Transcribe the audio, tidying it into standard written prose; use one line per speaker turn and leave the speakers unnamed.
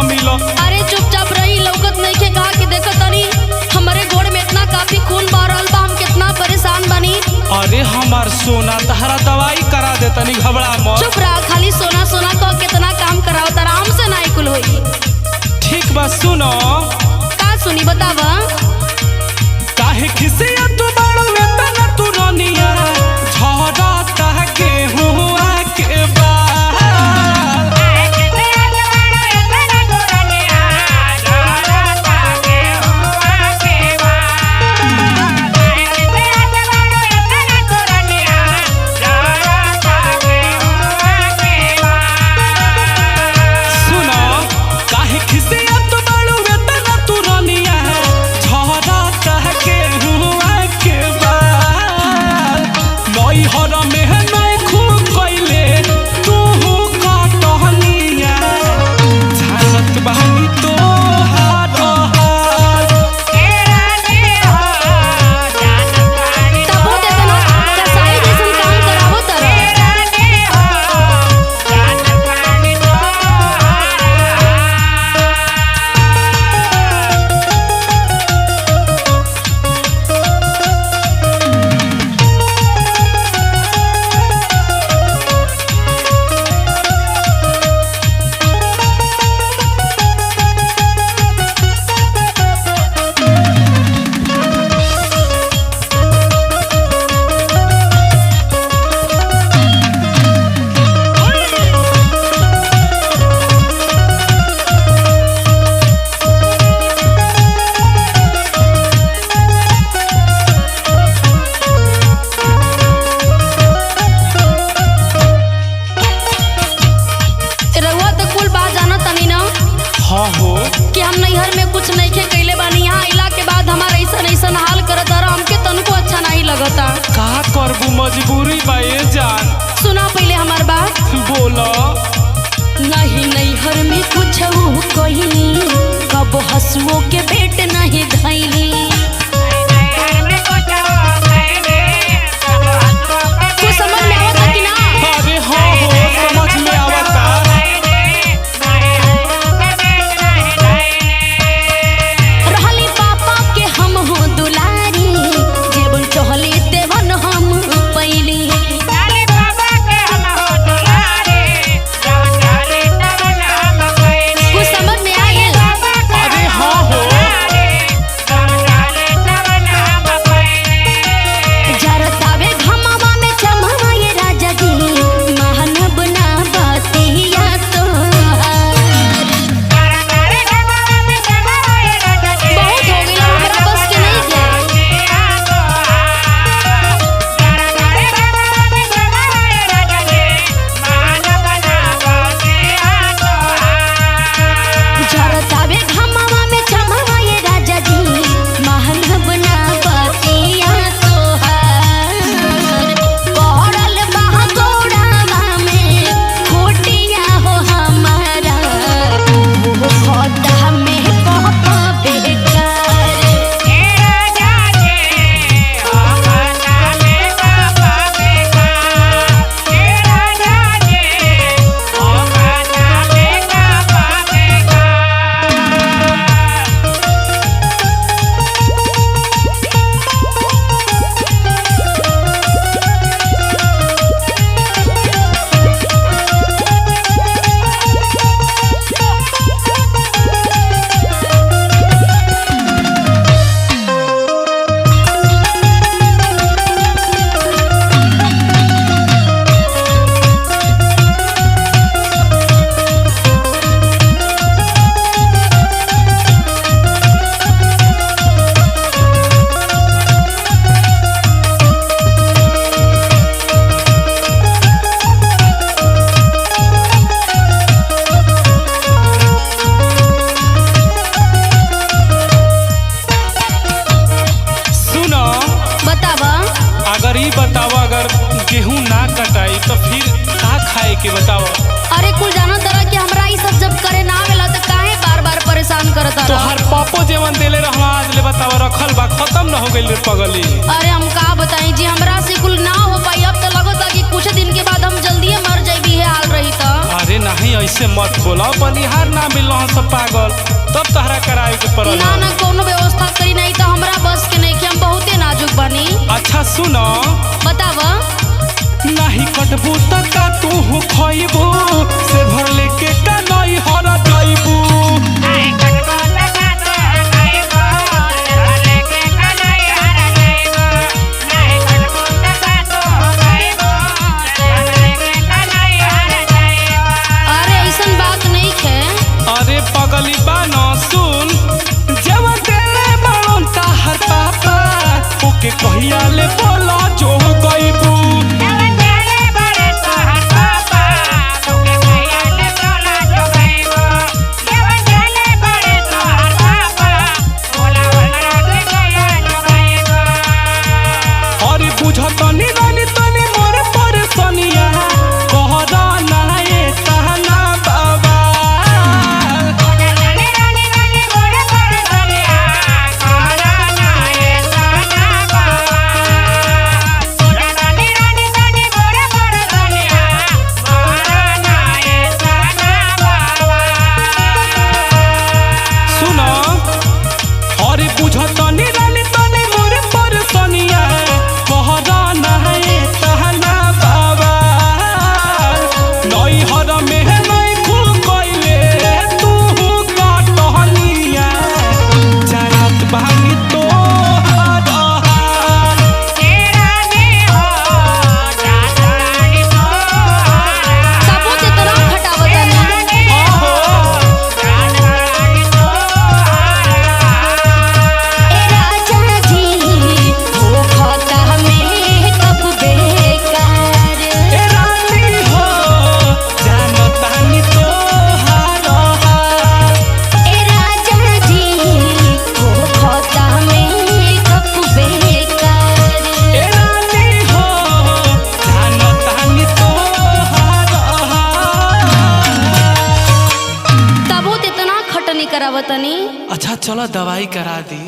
मिलो।
अरे चुपचाप रही, लौकत नइखे कहा कि देखत तनी हमरे गोड़ में इतना काफी खून बह रहल बा, हम कितना परेशान बानी।
अरे हमार सोना, तहरा दवाई करा दे तनी, घबरा मत।
चुप रहा, खाली सोना सोना कह कितना काम कराओ, आराम से नाई कुल होई।
ठीक बा सुनो।
का सुनी बतावा?
काहे खिसिया तू बाड़ू एतना तू रनिया, झरता गेहुआ के बाल। सुनो, काहे खिसिया तू बाड़ू एतना तू रनिया, झरता गेहुआ के बाल। नैहर में नै खूब कइले तू कटहनिया, झारत बानी तोहार हाल।
तबो ते इतना कसाई जैसन काम करावो तारा। रउआ तो कुल बात जानत तनी ना
हाँ हो।
कि हम नैहर में कुछ नइखे कइले बानी। यहाँ अइला के बाद हमार ऐसन ऐसन हाल करत तारा, हमके तनको अच्छा नहीं लगता।
का करबू, मजबूरी बा ए जान।
सुना पहले हमार बात।
बोलो।
नहीं नैहर में कुछ कहिनी, कब हसुओ के भेंट नहीं धैली। कुछ समझ में आवता कि ना?
अरे हाँ हो, समझ में आवता।
रहली पापा के हम हो दुलारी, जेबन चहली तेवन हम पैली। कुछ समझ में आयल?
अरे हाँ हो।
जरतावे घमवा में चमवा ये राजा जी, महान बना बतिया तोहार। बहुत हो गइल, हमरा बस के नहीं थे। जरतावे घमवा में चमवा ये राजा जी, महान बना बतिया तोहार। पड़ल बा गोड़ावा में खोटिया हो हमारा, वो खोता में कप बेकार।
सुनो।
बतावा।
अगर ई बतावा, अगर गेहूं ना कटाई तो फिर का खाए के बतावा?
अरे कुल जाना तरह कि हमरा ई सब जब करे ना आवेला त काहे बार बार परेशान करत तारा?
तोहार पापो जेवन देले रहवा आज ले बतावा रखल बा, खत्म न हो गइल रे पगली?
अरे हम का बताई जी, हमरा से कुल ना हो पाई। अब तो लगता कि कुछ दिन के बाद हम जल्दी मर जाइबी है हाल रही त।
अरे अरे नहीं ऐसे मत बोला, बनिहार ना मिल सब पागल, तब तहरा करावे के पड़ल।
ना ना कोनो व्यवस्था करी, नहीं तो हमरा बस के नहीं कि हम बहुते नाजुक बानी।
अच्छा सुनो।
बताव।
नहीं कटबू त का तू खइबू, से भर लेके का नई हर जइबू।
अरे ऐसन बात नहीं है।
अरे पगली बानो सुन, जवन तेरे बड़न ताहर पापा, ओके कहिया ले बोला जो गइबू। अरे बुझतनी रानी तनी मोर परेशानिया, कहरा ना ए ताना बाबा। सुनो, अरे बुझतनी रानी तनी मोर परेशानिया, कहरा ना ए ताना बाबा। नई हर में नई फूल कइले तू कटहनिया, जानत बानी तोहर हाल।
तबो ते इतना खटावतानी।
आहो।
ए राजा जी हो खाता में कब बेकार।
ए रानी हो जानतानी तोहार हाल।
ए राजा जी हो खाता में कब बेकार।
ए रानी हो जानतानी तोहार हाल।
तबो ते इतना खटनी करावतनी।
अच्छा चलो दवाई करा दी।